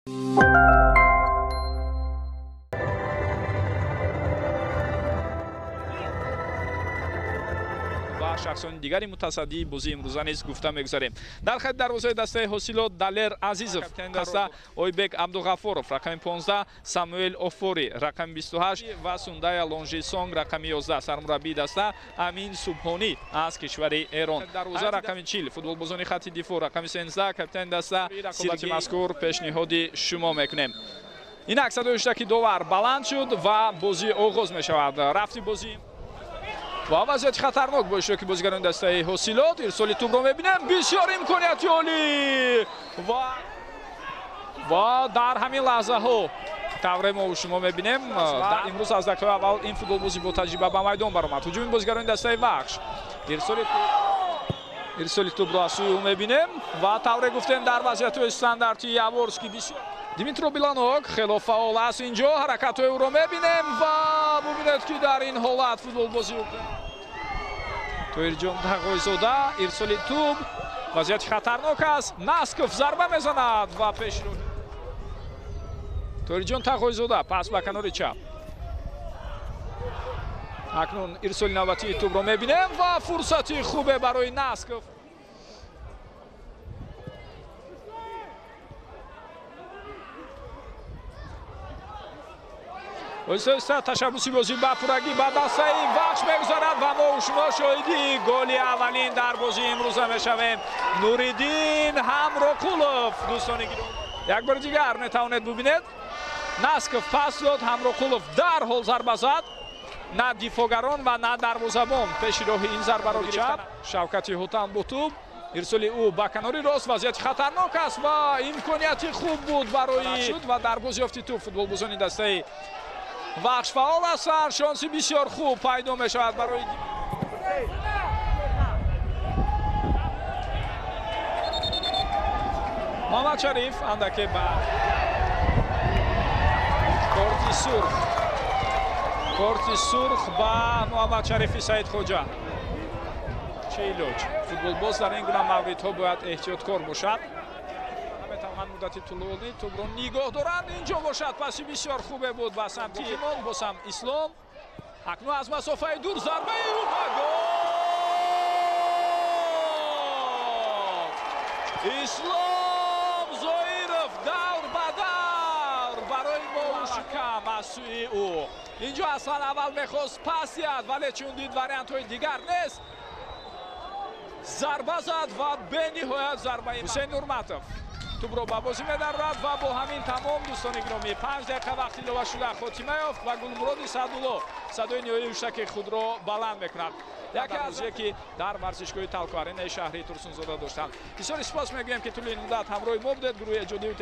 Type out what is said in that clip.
Ва шахсони дигари мутасаддии бозии имрӯза низ гуфта мегузарем. Дар хати дарвозаи дастаи Ҳосилот Далер Азизов, капитани даста Ойбек Абдуғаффоров, рақами 15 Самуэл Офори, рақами 28 ва Сундая Лонжи Сонг, рақами 11. Сармураббии даста Амин Субҳонӣ аз кишвари Эрон. Дарвоза рақами 40 футболбозони хати дифоъ, рақами 13 капитани даста Сергей. Мазкур пешниҳоди шумо мекунем. Инак садои ҳуштаки довар баланд шуд ва бозӣ оғоз мешавад. Рафти бозӣ ва вазъияти хатарнок бо иштироки бозигарони дастаи Ҳосилот. Ирсоли тӯбро мебинем, бисёр имконияти олӣ ва дар ҳамин лаҳзаҳо тавре мо шумо мебинем, дар имрӯз аз дақиқаи аввал ин футболбозӣ бо таҷриба ба майдон баромад. Ҳуҷуми бозигарони дастаи Вахш, ирсоли тӯбро аз сӯи ӯ мебинем ва тавре гуфтем дар вазъиятҳои стандарти Яворский бисёр Димитро Биланок хело фаъол аст. Инҷо ҳаракатҳои ӯро мебинем ва бубинед, ки дар ин ҳолат футболбозӣ Тоирҷон Тағойзода, ирсоли тӯб, вазъияти хатарнок аст. Насков зарба мезанад ва пешро Тоирҷон Тағойзода пас ба канори чап. Акнун ирсоли навбатии тӯбро мебинем ва фурсати хубе барои Насков. Оҳиста-оҳиста ташаббуси бозӣ ба пуррагӣ ба дастаи Вахш мегузарад ва мо шумо шоҳиди голи аввалин дар бозии имрӯза мешавем. Нуриддин Ҳамроқулов, дӯстони гиромӣ, як бори дигар метавонед бубинед. Насков пас дод, Ҳамроқулов дарҳол зарба зад. На дифоъгарон ва на дарвозабон пеши роҳи ин зарбаро гирифтанд. Шавкати Ҳутан бо тӯб, ирсоли ӯ ба канори рост, вазъияти хатарнок аст ва имконияти хуб буд барои шуд ва дар бозёфти тӯб футболбозони дастаи Вахш фаъол ҳастанд. Шонси бисёр хуб пайдо мешавад барои Муҳаммад Шариф. Андаке ба корти сурх, корти сурх ба Муҳаммад Шарифи Саидхоҷа. Чӣ илоҷ, футболбоз дар ин гуна мавридҳо бояд эҳтиёткор бошад. Метавонанд муддати тӯлонӣ тӯбро нигоҳ доранд. Инҷо бошад паси бисёр хубе буд ба самти Имон, боз ҳам Ислом. Акнун аз масофаи дур зарбаи ӯ ва гол! Ислом Зоиров давр ба давр барои мо кам аз сӯи ӯ. Инҷо аслан аввал мехост пас диҳад, вале чун дид вариантҳои дигар нест, зарба зад ва бениҳоят зарбаи Ҳусейн Нурматов тӯбро ба бозӣ медарорад ва бо ҳамин тамом, дӯстони гиромӣ, 5 дақиқа вақт илова шуда хотима ёфт ва Гулмуроди Саъдулло садои ниҳоии ҳуштаки худро баланд мекунад. Яке аз бозие ки дар варзишгоҳи Талко Аренаи шаҳри Турсунзода доштанд. Бисёри сипос мегӯем, ки тӯли ин муддат ҳамроҳи мо будед. Гурӯҳи эҷодию